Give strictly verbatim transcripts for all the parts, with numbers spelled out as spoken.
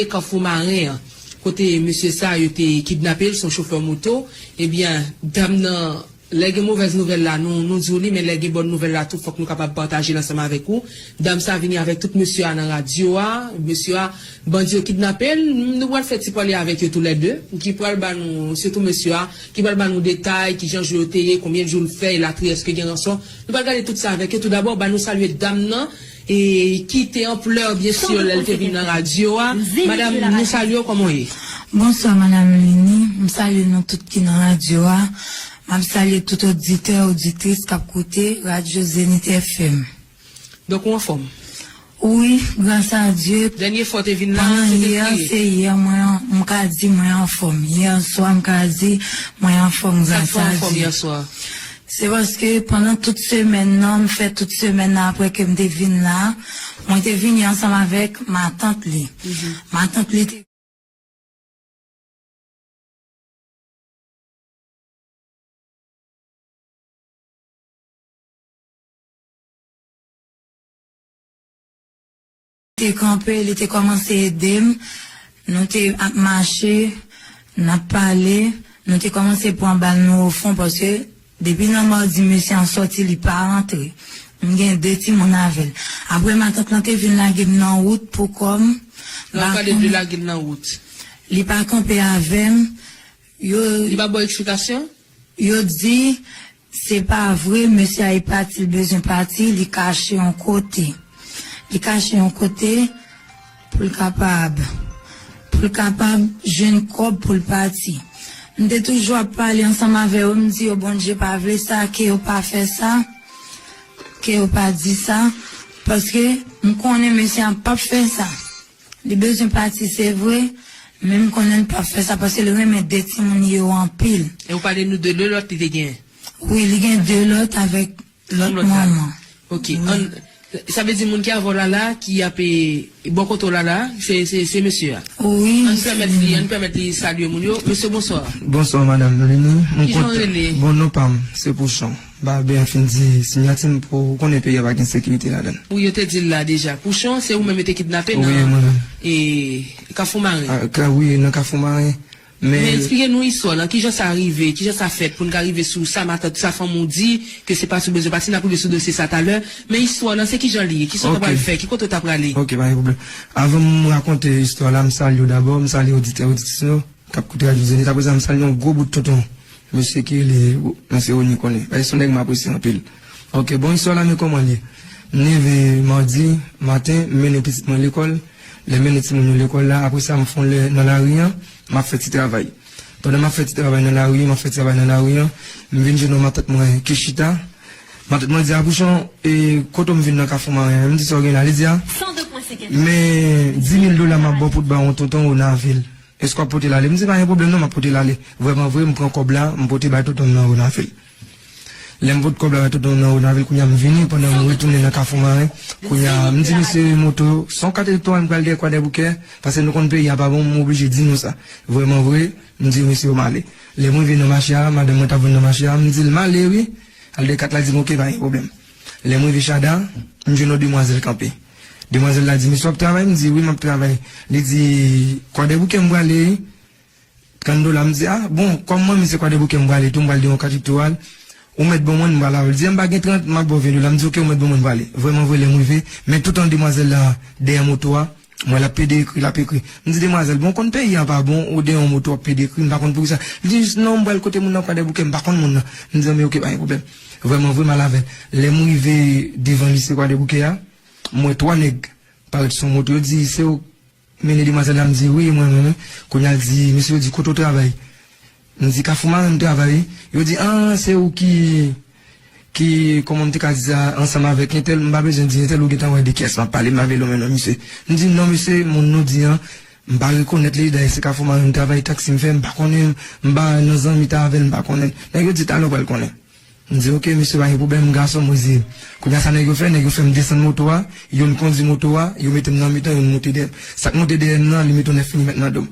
Kafou Maren an, kote mesye sa yo te kidnape l, se yon chofè moto. Ebyen, dam nan, lè gen movèz nouvèl la, nou, nou di w li, men lè gen bòn nouvèl la tou, fòk nou kapab pataje l ansanm avèk ou. Dam sa vini avèk tout mesye a nan radyo a. Mesye a, bandi yo kidnape l. Nou pral fè ti pale avèk yo toulède, ki pral ba nou, sitou mesye a, ki pral ba nou detay, kijan jou yo te ye, konbyen jou l fè, elatriye, èske gen ranson. Nou pral gade tout sa avèk yo. Toudabò, ba nou salye dam nan, e ki te anplè, byen si, lè l te vin nan radyo a. Madam, nou salye w, kòman w ye? Bonswa, Madam Lini. M salye nou tout ki nan radyo a. M ap salye tout oditè, oditris k ap koute Radyo Zenith F M. Donk, ou anfòm? Wi, gras a Dye. Dènye fwa w te vin la, pandan se te yè, ki? Se yè, mwen, m ka di mwen anfòm. Yè swa, m ka di mwen anfòm, gras a Dye. Sa k fè w anfòm yè swa? Se paske pandan tout semèn nan, m fè tout semèn nan apre ke m te vin la, mwen te vini ansanm avèk matant li. Mhm. Matant li te te kanpe, li te kòmanse ede m. Nou te ap mache, n ap pale, nou te kòmanse pran bal nou ofon, paske depi nan madi mesye an sòti, li pa rantre. M gen de timoun avè l. Apre, matant lan te vin lage m nan wout pou kò m. Lè w pale de lage l nan wout, li pa kanpe avè m. Yo, li pa ba w eksplikasyon? Yo di, se pa vre, mesye a, li pati, li bezwen pati, li kache yon kote. Li kache yon kote pou l kapab, pou l kapab jwenn kòb pou l pati. M te toujou ap pale ansanm avè yo, m di yo, Bondye pa vle sa, ke yo pa fè sa, ke yo pa di sa, paske m konnen mesye a p ap fè sa. Li bezwen pati, se vre, men m konnen l p ap fè sa paske l renmen de timoun li yo anpil. E ou pale nou de de lòt li te gen? Wi, li gen de lòt avèk lòt manman. Wi. An, sa vle di moun ki avè w la la, ki ap, e, bò kote w la la, se, se, se mesye a. Wi. Ann pèmèt li, ann pèmèt li salye moun yo. Mesye, bonswa. Bonswa, madanm Lini. Kijan w rele? Bon, non pa m, se Pouchon. Ba, ben, fin di siyati m pou ou konnen peyi a pa gen sekirite ladan l. Wi, yo te di l la deja. Pouchon, se ou menm yo te kidnape nan, wi, mwen menm, e, Kafou Maren. A, ka, wi, nan Kafou Maren. Men, men eksplike nou istwa lan, kijan sa rive, kijan sa fèt pou n ka rive sou sa, matant, sa fanm ou di, ke se pati w bezwen pati, n ap rive sou dosye sa talè. Men istwa lan, se kijan li ye, kisa w ta pral fè, ki kote w ta prale? Ok, pa gen pwoblèm. Avan m rakonte istwa la, m salye w dabò, m salye oditè, oditris yo k ap koute Radyo Zenith. Apre sa, m salye yon gwo bout tonton, mesye ki rele Mesye Rony konnen. Paske se yon nèg m apresye anpil. Ok, bon, istwa la, men kòman l ye. M leve madi maten, m mennen pitit mwen lekòl. Lè m mennen timoun yo lekòl la, apre sa, m fè yon lè nan lari an, m ap fè ti travay. Pandan m ap fè ti travay nan lari, m ap fè ti travay nan lari an, m vin jwenn yon matant mwen ki chita. Matant mwen di, "A, Pouchon, e, kote w m vin nan Kafou Maren an?" M di, "Sa w gen la?" Li di, "A, men dis mil dola m ap ba w pou w t ba yon tonton Wonavil." Èske w ap pote l ale? M di, "Pa gen pwoblèm non, m ap pote l ale." Vrèman vre, m pran kòb la, m pote bay tonton m nan Wonavil. Lè m pote kòb la bay tonton m nan Wonavil, kounye a m vini, pandan m retounen nan Kafou Maren, kounye a m di mesye moto, se yon kat elektoral m pral dèyè Kwadèboukè, paske nou konn peyi a pa bon, m oblije di nou sa. Vrèman vre, m di mesye yo m ale. Lè m rive nan mache a, madanm mwen t ap vann nan mache a, m di l m ale wi. Al dèyè kat la, li di m, "Ok, pa gen pwoblèm." Lè m rive Chada, m jwenn yon demwazèl kanpe. Demwazèl la di, "Mesye, w ap travay?" M di, "Wi, m ap travay." Li di, "Kwadèboukè m prale wi." Kandola, m di, "A, bon, kòm mwen, m se Kwadèboukè m prale tou, m prale de yon kat elektoral. Ou mèt ban mwen, m prale avè w." Li di, "M pa gen trant, m ap ba w ven dola." M di, "Ok, ou mèt ban mwen, m prale." Vrèman vre, lè m rive, men toutan demwazèl la dèyè moto a, m wè l ap pede ekri, l ap ekri. M di, "Demwazèl, bon, w konn peyi a pa bon, ou dèyè yon moto w ap pede ekri, m pa konn poukisa." Li di, "Non, m pral kote moun nan Kwadèboukè, m pa konn moun nan." M di, "Anben, ok, pa gen pwoblèm." Vrèman vre, m al avè l. Lè m rive devan lise Kwadèboukè a, m wè twa nèg parèt sou yon moto, yo di, "Se ou k mennen demwazèl la?" M di, "Wi, mwen menm." Kounye a l di, mesye yo di, "Kote w travay?" M di, "Kafou Maren m travay wi." Yo di, "A, se ou ki, ki, kòman m te ka di sa, ansanm avèk entèl?" M pa bezwen di entèl, ou gentan wè de kiyès m ap pale, m pa vle lonmen non misye. M di, "Non, mesye, moun nou di an, m pa rekonèt li, dayè se Kafou Maren m travay, taksi m fè, m pa konnen, m pa nan zanmitay avè l, m pa konnen l." Nèg yo di, "Talè w pral konnen." M di, "Ok, mesye, pa gen pwoblèm, gason m rezeye m." Kounye a sa nèg yo fè, nèg yo fè m desann moto a, youn kondi moto a, yo mete m nan mitan, youn moute dèyè m. Sa k moute dèyè m nan, li mete yon nèf milimèt nan do m.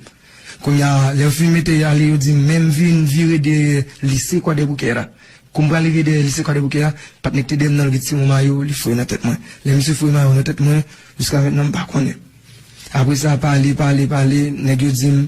Kounye a, lè yo fin mete ale, yo di m, men m vin vire dèyè lise Kwadèboukè la. Kou m prale vire dèyè lise Kwadèboukè la, patnè k te dèyè m nan, l gen ti yon mayo, li foure nan tèt mwen. Lè misye foure mayo nan tèt mwen, jiska mentnan, m pa konnen. Apre sa, pale, pale, pale, nèg yo di m,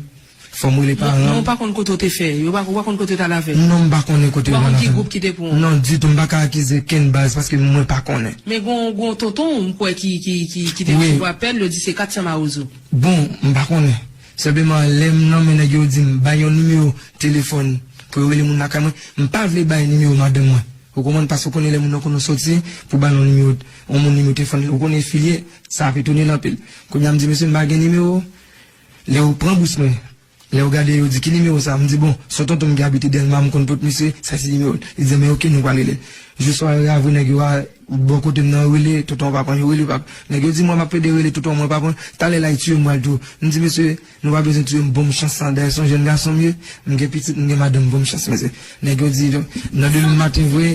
fò m rele paran. Men ou pa konn kote w te fè, yo pa, ou pa konn kote w t al avè l. Non, m pa konnen kote yo t al avè m. Ou pa konn ki gwoup ki te pran w. Non, ditou, m pa ka akize kenn baz, paske mwen pa konnen. Men gon, gon tonton, m kwè ki, ki, ki, ki te resevwa apèl, yo di se kat san Mawozo. Bon, m pa konnen. Senpleman, lè m nan men nèg yo, yo di m, bay yon nimewo telefòn pou yo rele moun lakay mwen. M pa vle bay nimewo madanm mwen. Ou konprann? Paske ou konnen lè moun nan konn ou soti pou ba l yon nimewo, yon moun nimewo telefòn, ou konnen filye, sa ap etone l anpil. Kounye a m di, mesye, m pa gen nimewo. Lè yo pran bous mwen, lè yo gade, yo di, ki nimewo sa? M di, bon, se yon tonton m ki abite Dèlma, m konn pot misye, sa se nimewo l. Li di, men oke, nou pral rele l. Jou swa yo ravwe nèg yo a, bò kote m nan, yo rele, tonton an pa pran, yo rele, pa. Nèg yo di, mwen, m ap plede rele tonton an, mwen pa pran. Talè la, y tiye m, m pral tou. M di, mesye, nou pa bezwen tiye m, ban m chans sa, dayè se yon jèn gason m ye, m gen pitit, m gen madanm, ban m chans, mesye. Nèg yo di, nan demen maten vre.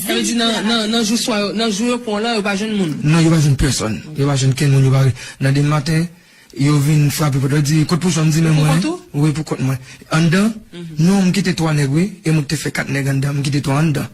Sa vle di nan, nan, nan jou swa yo, nan jou yo pran w lan, yo pa jwenn moun? Non, yo pa jwenn pèsòn. Yo pa jwenn kenn moun, yo pa. Nan demen maten, yo vin frape pòt la, yo di, kot Pouchon? M di, men mwen. Pou kont ou? Wi, pou kont mwen. Anndan? Non, m kite twa nèg, wi. E mwen ki te fè kat nèg anndan, m kite twa anndan.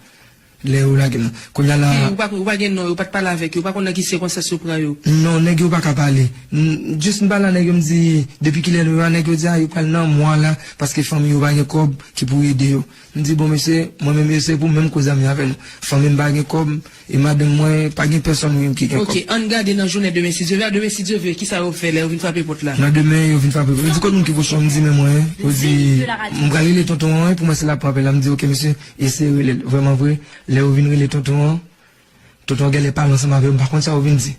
Lè yo lage m nan. Kounye a la. Ou pa, ou pa gen non, yo pa t pale avèk yo, ou pa konn nan ki sikonstans yo pran yo. Non, nèg yo pa ka pale. N-, jis m pale a nèg yo, m di, depi kilè nou la, nèg yo di, a, yo pral nan mwa la, paske fanmi yo pa gen kòb ki pou ede yo. M di, bon, mesye, mwen menm, se pou menm koze a m avè nou. Fanmi m pa gen kòb, e madanm mwen, pa gen pèsòn menm ki gen kòb. Oke, ann gade nan jounen demen, si Dye vle, a demen, si Dye vle, kisa yo fè lè yo vin frape pòt la? Nan demen, yo vin frape pòt. Yo di, kot moun ki Pouchon? M di, men mwen, yo di, m pral rele tonton an, pou mwen, se l ap pran apèl la. M di, oke, mesye, eseye rele l. Vrèman vre, lè yo vin rele tonton an, tonton an genlè pale ansanm avè yo, m pa konn sa yo vin di.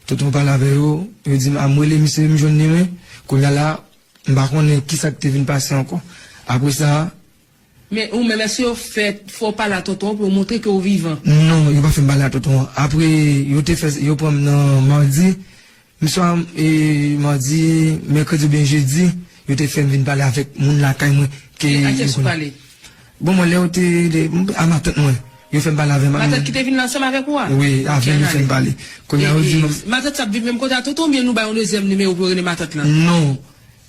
Tonton an pale avè yo, yo di m, a, m rele misye, m jwenn li, men kounye a la, m pa konnen kisa k te vin pase ankò. Apre sa. Men ou menm, èske yo fè, fè w pale a tonton an pou yo montre ke w vivan? Non, yo pa fè m pale a tonton an. Apre, yo te fè, yo pran m nan madi, m swa, e, madi, mèkredi oubyen jedi, yo te fè m vin pale avèk moun lakay mwen ke. E a kiyès ou pale? Bon, mwen, lè yo te, de, a matant mwen, yo fè m pale avè m. Matant ki te vin la ansanm avèk ou a? Wi, avè l, yo fè m pale. Kounye a, yo di m. Matant sa ap viv menm kote a tonton oubyen nou ba yon dezyèm nimewo pou yo rele matant lan? Non.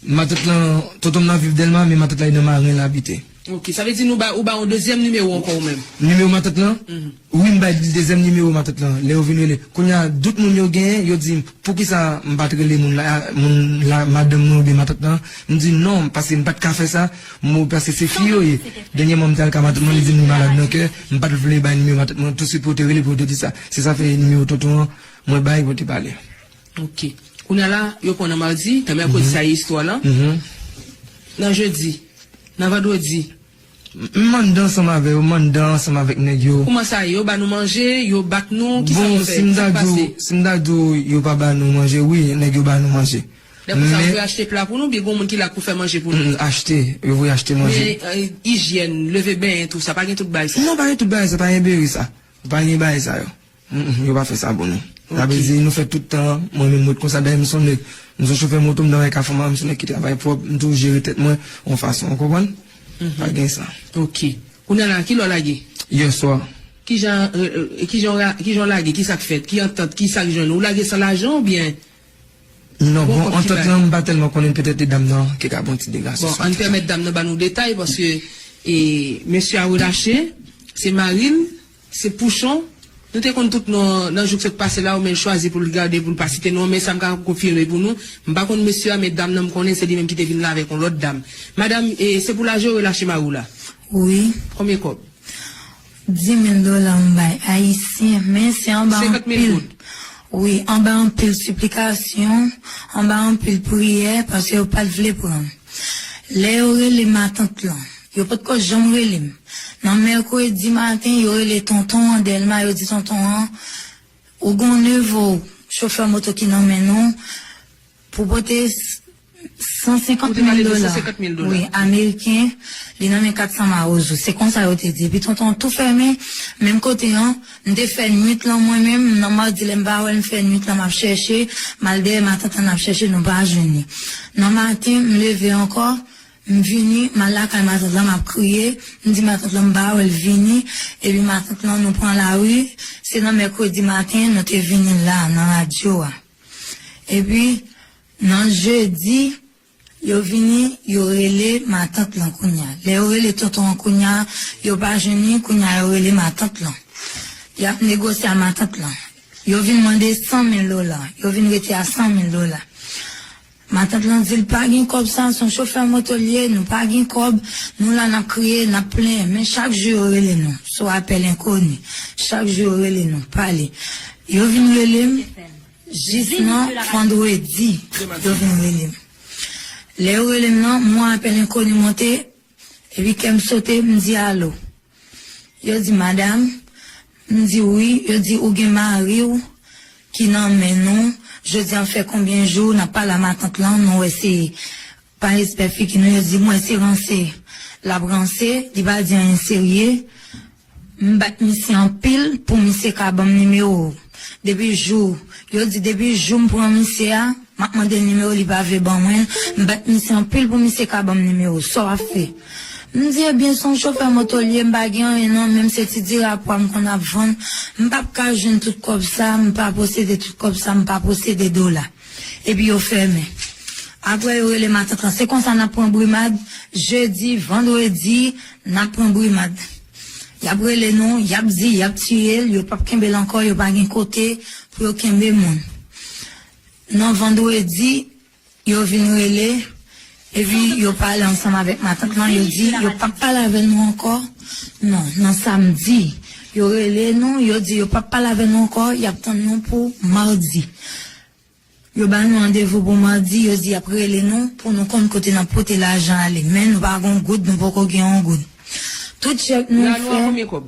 Matant lan, tonton m nan viv Dèlma, men matant la e nan Maren l abite. Oke, sa vle di nou ba, ou ba yon dezyèm nimewo ankò ou menm? Nimewo matant lan? Wi, m bay dezyèm nimewo matant lan, lè yo vin rele. Kounye a, dout moun yo genyen, yo di m, poukisa m pa t rele moun la, moun la, madanm mwen oubyen matant lan? M di non, paske m pa t ka fè sa, m, paske se fi yo ye. Dènyèman, m te al ka matant mwen, li di m li malad nan kè, m pa t vle bay nimewo matant mwen, touswit pou yo te rele, pou yo te di sa. Se sa fè nimewo tonton an, mwen bay, pou yo te pale. Oke. Kounye a la, yo pran nan madi, nan mèkredi sa ye istwa lan. Nan jedi, nan vandredi. M, m anndan ansanm avè yo, m anndan ansanm avèk nèg yo. Kouman sa ye? Yo ba nou manje, yo bat nou, kisa yo fè? Bon, si m ta di w, si m ta di w yo pa ba nou manje, wi, nèg yo ba nou manje. Dèfwa sa yo voye achte pla pou nou, oubyen gon moun ki la pou fè manje pou nou? Mm, achte, yo voye achte manje. Men, e, ijyèn, leve benyen, tou sa, pa gen tout bagay sa? Non, pa gen tout bagay sa, pa gen bere sa. Pa gen bagay sa yo. Mm, mm, yo pa fè sa pou nou. Sa vle di, nou fè tout tan, mwen menm, m ret konsa, dayè, m se yon nèg, m se yon chofè moto, m travay ka fanm, m se yon nèg ki travay pwòp, m toujou jere tèt mwen, yon fason, ou konprann? Pa gen sa. Oke. Kounye a la, kilè w lage? Yè swa. Kijan, e, e, kijan w ra-, kijan w lage? Kisa k fèt? Ki antant? Kisa k jwenn ou? Ou lage san lajan oubyen? Non, bon, antant lan, m pa tèlman konnen, petèt e dam nan ki ka ba yon ti dega sou sa. Bon, ann pèmèt dam nan ba nou detay, paske, e, mesye a relache, se mari l, se Pouchon. Nou te konn tout non nan jou k sot pase la, ou men l chwazi pou l gade, pou l pa site non, men sa m ka konfime pou nou. M pa konn mesye a, men dam nan m konnen se li menm ki te vin la avèk yon lòt dam. Madanm, e, se pou laje ou relache mari w la? Wi. Konbyen kòb? Di mil dola m bay ayisyen, men se anba anpil. Senkant mil goud. Wi, anba anpil siplikasyon, anba anpil priyè, paske yo pa t vle pran m. Lè yo rele matant lan, yo potko janm rele m. Nan mèkredi maten, yo rele tonton an Dèlma, yo di tonton an, ou gon nivo chofè moto ki nan men nou, pou pote s-, san senkant mil dola. Wi, ameriken, li nan men kat san mawozo. Se konsa yo te di. Epi tonton tou fèmen, menm kote an, m te fè nwit lan mwen menm, nan madi lè m pa wè l, m fè nwit lan, m ap chèche, m al dèyè matant lan, m ap chèche, nou pa jwenn li. Nan maten, m leve ankò, m vini, m al lakay matant lan, m ap kriye, m di matant lan m pa wè l vini, epi matant lan nou pran lari, se nan mèkredi maten nou te vini la, nan radyo a. Epi, nan jedi, yo vini, yo rele matant lan kounye a. Lè yo rele tonton an kounye a, yo pa jwenn li, kounye a yo rele matant lan. Y ap negosye a matant lan. Yo vin mande san mil dola, yo vin rete a san mil dola. Matant lan di l pa gen kòb sa, se yon chofè moto l ye, nou pa gen kòb, nou la n ap kriye, n ap plenyen, men chak jou yo rele nou, sou apèl enkoni, chak jou yo rele nou, pale. Yo vin rele m, jis nan vandredi, yo vin rele m. Lè yo rele m nan, m wè apèl enkoni monte, epi kè m sote, m di alo. Yo di, "Madam?" M di, "Wi." Yo di, "Ou gen mari w ki nan men nou?" Jodi a fè konbyen jou n ap pale a matant lan, nou wè se pa respè figi nou, yo di, "M wè se ranse l ap ranse, li pa di anyen serye." M bat misye anpil pou misye ka ban m nimewo. Depi jou, yo di depi jou m pran misye a, m ap mande l nimewo, li pa vle ban mwen. M bat misye anpil pou misye ka ban m nimewo. Sa w ap fè? M di, ebyen, se yon chofè moto l ye, m pa gen anyen non, menm se ti dirapwa m konn ap vann. M p ap ka jwenn tout kòb sa, m pa posede tout kòb sa, m pa posede dola. Epi yo fèmen. Apre yo rele matant lan. Se konsa n ap pran brimad. Jedi, vandredi, n ap pran brimad. Y ap rele nou, y ap di, y ap tiye l, yo p ap kenbe l ankò, yo pa gen kote pou yo kenbe moun. Nan vandredi, yo vin rele, epi yo pale ansanm avèk matant lan, yo di, yo p ap pale avè nou ankò. Non, nan samdi, yo rele nou, yo di, yo p ap pale avè nou ankò, y ap tann nou pou madi. Yo ba nou randevou pou madi, yo di y ap rele nou pou nou konn kote n ap pote lajan ale. Men nou pa gen yon goud, nou poko gen yon goud. Tout chèk nou fè,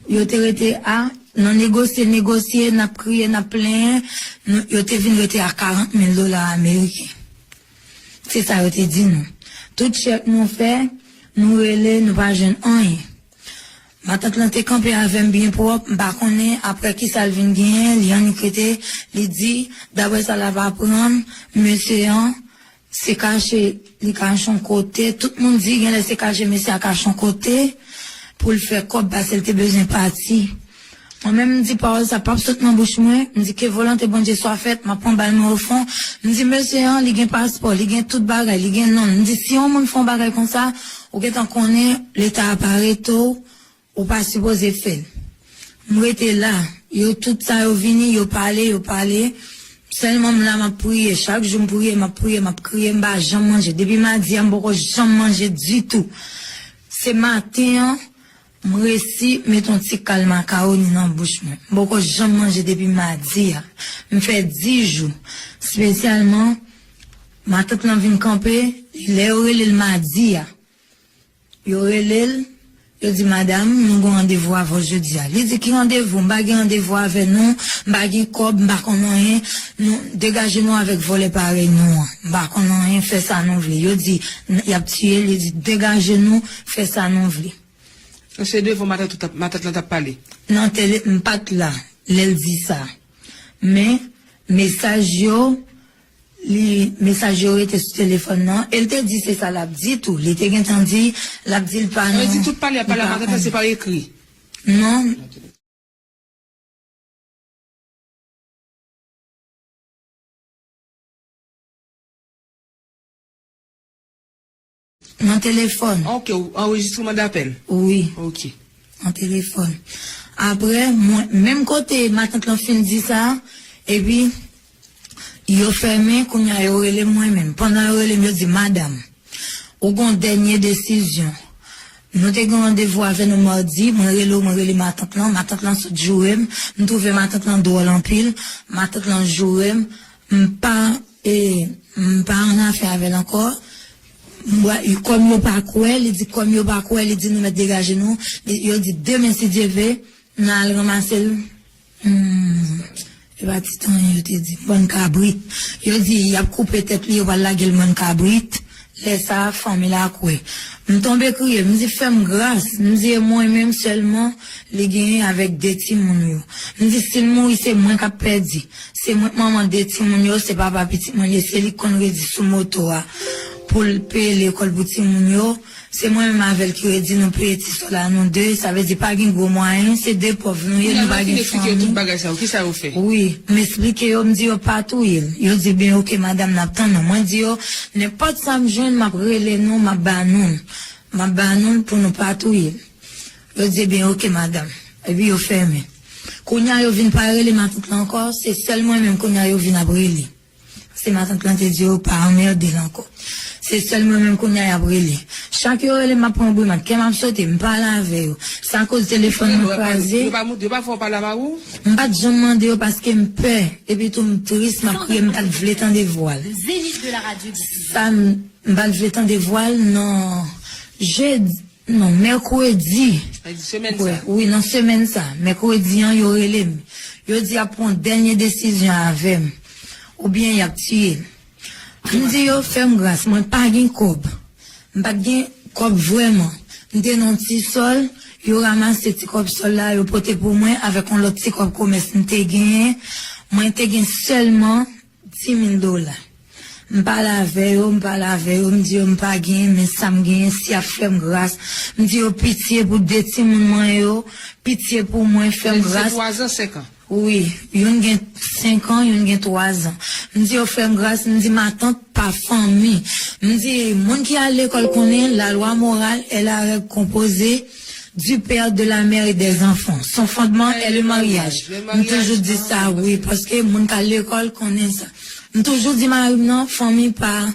yo te rete a, nan negosye, negosye, n ap kriye, n ap plenyen, nou, yo te vin rete a karant mil dola ameriken. Se sa yo te di nou. Tout chèk nou fè, nou rele, nou pa jwenn anyen. Matant lan te kanpe avè m byen pwòp, m pa konnen apre kisa l vin genyen, li annik rete, li di, daprè sa l ap aprann, mesye an, se kache, li kache yon kote, tout moun di genlè se kache mesye a kache yon kote pou l fè kòb paske l te bezwen pati. Mwen menm m di pawòl sa p ap sot nan bouch mwen, m di ke volonte Bondye swa fèt, m ap pran bal mwen ofon, m di mesye an, li gen paspò, li gen tout bagay, li gen non l, m di si yon moun fè yon bagay konsa, ou gentan konnen leta a pa rete w, ou pa sipoze fè l. M rete la. Yo tout sa yo vini, yo pale, yo pale. Sèlman m la, m ap priye. Chak jou m priye, m ap priye, m ap kriye, m pa janm manje. Depi madi a, m poko janm manje ditou. Se maten an, m resi met yon ti kal makawoni nan bouch mwen. M poko janm manje depi madi a. M fè dis jou. Espesyalman, matant lan vin kanpe, lè yo rele l madi a. Yo rele l, yo di, "Madam, nou gen randevou avè w jodi a." Li di, "Ki randevou? M pa gen randevou avè nou, m pa gen kòb, m pa konn anyen. Nou, degaje nou avèk vòlè parèy nou an. M pa konn anyen, fè sa nou vle." Yo di, "N-, y ap tiye l." Li di, "Degaje nou, fè sa nou vle." Se devan matant ou t ap, matant lan t ap pale? Nan tele, m pa t la lè l di sa. Men, mesaj yo, li, mesaj yo rete sou telefòn nan. E l te di se sa l ap di tou. Li te gentan di, l ap di l pa nan. Sa vle di tout pale y ap pale a matant lan, se pa ekri? Non. Nan telefòn. Ok, ou anrejistreman dapèl? Wi. Ok. Nan telefòn. Apre, mwen, menm kote matant lan fin di sa, epi yo fèmen, kounye a yo rele mwen menm. Pandan yo rele m, yo di, "Madam, ou gon dènye desizyon." Nou te gen randevou avè nou madi, mwen rele w, mwen rele matant lan, matant lan sot joure m, m twouve matant lan dwòl anpil, matant lan joure m, m pa, e, m pa annafè avè l ankò. M wè, kòm yo pa kwè, li di, kòm yo pa kwè, li di nou mèt degaje nou, li, yo di demen si Dye vle, n a al ranmase l. Hmm, e pa ti tan yo te di, bann kabrit. Yo di, y ap koupe tèt li, yo pral lage l bann kabrit. Lè sa a, fanmi l a kwè. M tonbe kriye, m di, "Fè m gras." M di, "E mwen menm sèlman li genyen avèk de timoun yo." M di, "Si l mouri, se mwen k ap pèdi. Se mwen k manman de timoun yo, se papa pitit mwen li ye, se li k konn redi sou moto a pou l peye lekòl pou timoun yo." Se mwen menm avè l ki redi nou peye ti sòl a nou de, sa vle di pa gen gwo mwayen, se de pòv nou ye, nou pa gen fanmi. Kounye a nou fin eksplike yo tout bagay sa yo, kisa yo fè? Wi, m eksplike yo, m di yo pa touye l. Yo di, "Ben, oke, madanm, n ap tann ou." Mwen di yo, "Nenpòt sa m jwenn, m ap rele nou, m ap ba nou l. M ap ba nou l pou nou pa touye l." Yo di, "Ben, oke, madanm." Epi yo fèmen. Kounye a yo vin pa rele matant lan ankò, se sèl mwen menm kounye a yo vin ap rele. Se matant lan te di yo pa anmède l ankò. Se sèl mwen menm kounye a y ap rele. Chak yo rele m, m ap pran brimad, kè m ap sote, m pale avè yo. Sa koz telefòn mwen kraze. Yo pa, yo pa fè w pale a mari w? M pa t janm mande yo paske m pè. Epi tou m tris, m ap kriye, m pa t vle tande vwa l. Sa m, m pa t vle tande vwa l nan jedi, non, mèkredi. Sa vle di semèn sa? Wi, nan semèn sa. Mèkredi an, yo rele m. Yo di y ap pran dènye desizyon avè m. Oubyen y ap tiye m. M di yo fè m gras, mwen pa gen kòb. M pa t gen kòb vrèman. M te nan yon ti sòl, yo ranmase ti kòb sòl la, yo pote pou mwen avèk yon lòt ti kòb komès m te genyen. Mwen te gen sèlman dis mil dola. M pale avè yo, m pale avè yo, m di yo m pa genyen, men sa m genyen, si y ap fè m gras. M di yo pitye pou de timoun mwen yo, pitye pou mwen, fè m gras. Se twa zan, senk an? Wi, youn gen senk an, youn gen twa zan. M di yo fè m gras, m di matant pa fanmi. M di moun ki al lekòl konnen la loi morale est la règle composée du père, de la mère et des enfants. Son fondement est le mariage. M toujou di sa, wi, paske moun k al lekòl konnen sa. M toujou di mari m nan, fanmi pa,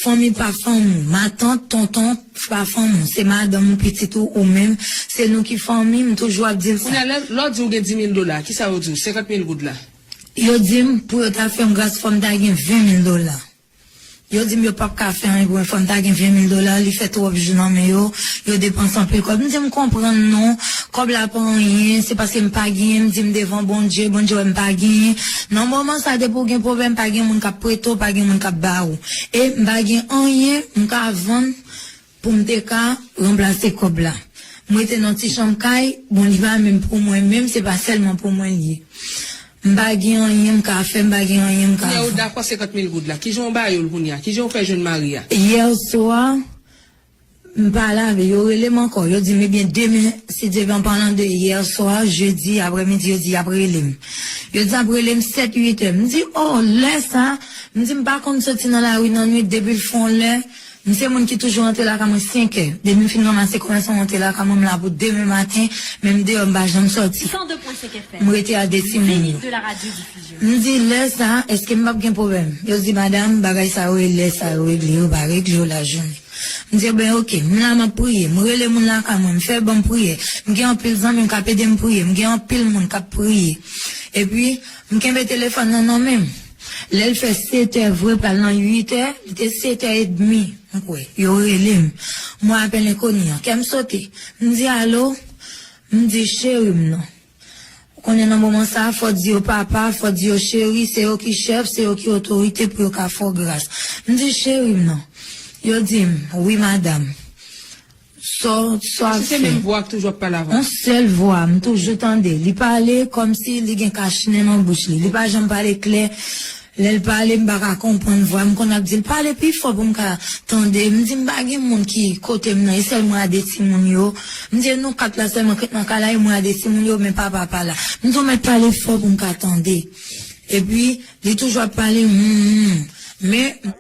fanmi pa fanmi. Matant, tonton, pa fanmi w. Se madanm ou, pitit ou, ou menm. Se nou ki fanmi, m toujou ap di l sa. Kounye a, lè, lè w di w gen dis mil dola, kisa yo di w? Senkant mil goud la? Yo di m, pou yo ta fè m gras, fò m ta gen ven mil dola. Yo di m yo p ap ka fè anyen pou mwen, fò m ta gen ven mil dola, li fè twòp jou nan men yo, yo depanse anpil kòb. M di m konprann non, kòb la pa anyen, se paske m pa genyen, m di m devan Bondye, Bondye wè m pa genyen. Nan moman sa, depi w gen pwoblèm, pa gen moun k ap prete w, pa gen moun k ap ba ou. E m pa gen anyen m ka vann pou m te ka ranplase kòb la. M rete nan ti chanm kay, bon, li pa menm pou mwen menm, se pa sèlman pou mwen li ye. M pa gen anyen m ka fè, m pa gen anyen m ka vann. Kounye a ou dakò senkant mil goud la. Kijan w ba yo l kounye a? Kijan w fè jwenn mari a? Yè swa, m pale avè yo, yo rele m ankò. Yo di m, ebyen, demen, si Dye vle, an palan de yè swa, jedi aprèmidi, yo di y ap rele m. Yo di y ap rele m sèt, uit è. M di, o, lè sa, m di, m pa konn soti nan lari nan nwit, depi l fè yon lè, m se moun ki toujou rantre lakay mwen senk è. Depi m fin ranmase komès mwen, m rantre lakay mwen, m la pou demen maten, men m deyò, m pa janm sòti. M rete a de timoun yo. M di, lè sa, èske m p ap gen pwoblèm? Yo di, madanm, bagay sa yo, e lè sa yo regle, yo pa regle yo lajounen. M di, ben, oke, m la, m ap priye. M rele moun lakay mwen, m fè ban m priyè. M gen anpil zanmi m k ap ede m priye. M gen anpil moun k ap priye. Epi, m kenbe telefòn nan nan men m. Lè l fè sèt è vre, pral nan uit è, li te sèt è edmi, m kwè. Yo rele m. Mwen apèl enkoni an. Kè m sote. M di, alo? M di, cheri m nan. Ou konnen nan moman sa a, fò di yo papa, fò di yo cheri, se yo ki chèf, se yo ki otorite pou yo ka fè w gras. M di, cheri m nan. Yo di m, wi, madanm. Sa w, sa w ap fè? Si se menm vwa k toujou ap pale avè w? Yon sèl vwa, m toujou tande. Li pale kòmsi li gen kach nen nan bouch li. Li pa janm pale klè. Lè l pale, m pa ka konprann vwa. M konn ap di l, pale pi fò pou m ka tande. M di, m pa gen moun ki kote m nan, e sèl mwen a de timoun yo. M di, e nou kat la sèlman k ret nan kay la, e mwen a de timoun yo, men papa pa la. M di, w mèt pale fò pou m ka tande. Epi, li toujou ap pale, hmm, hmm. Men,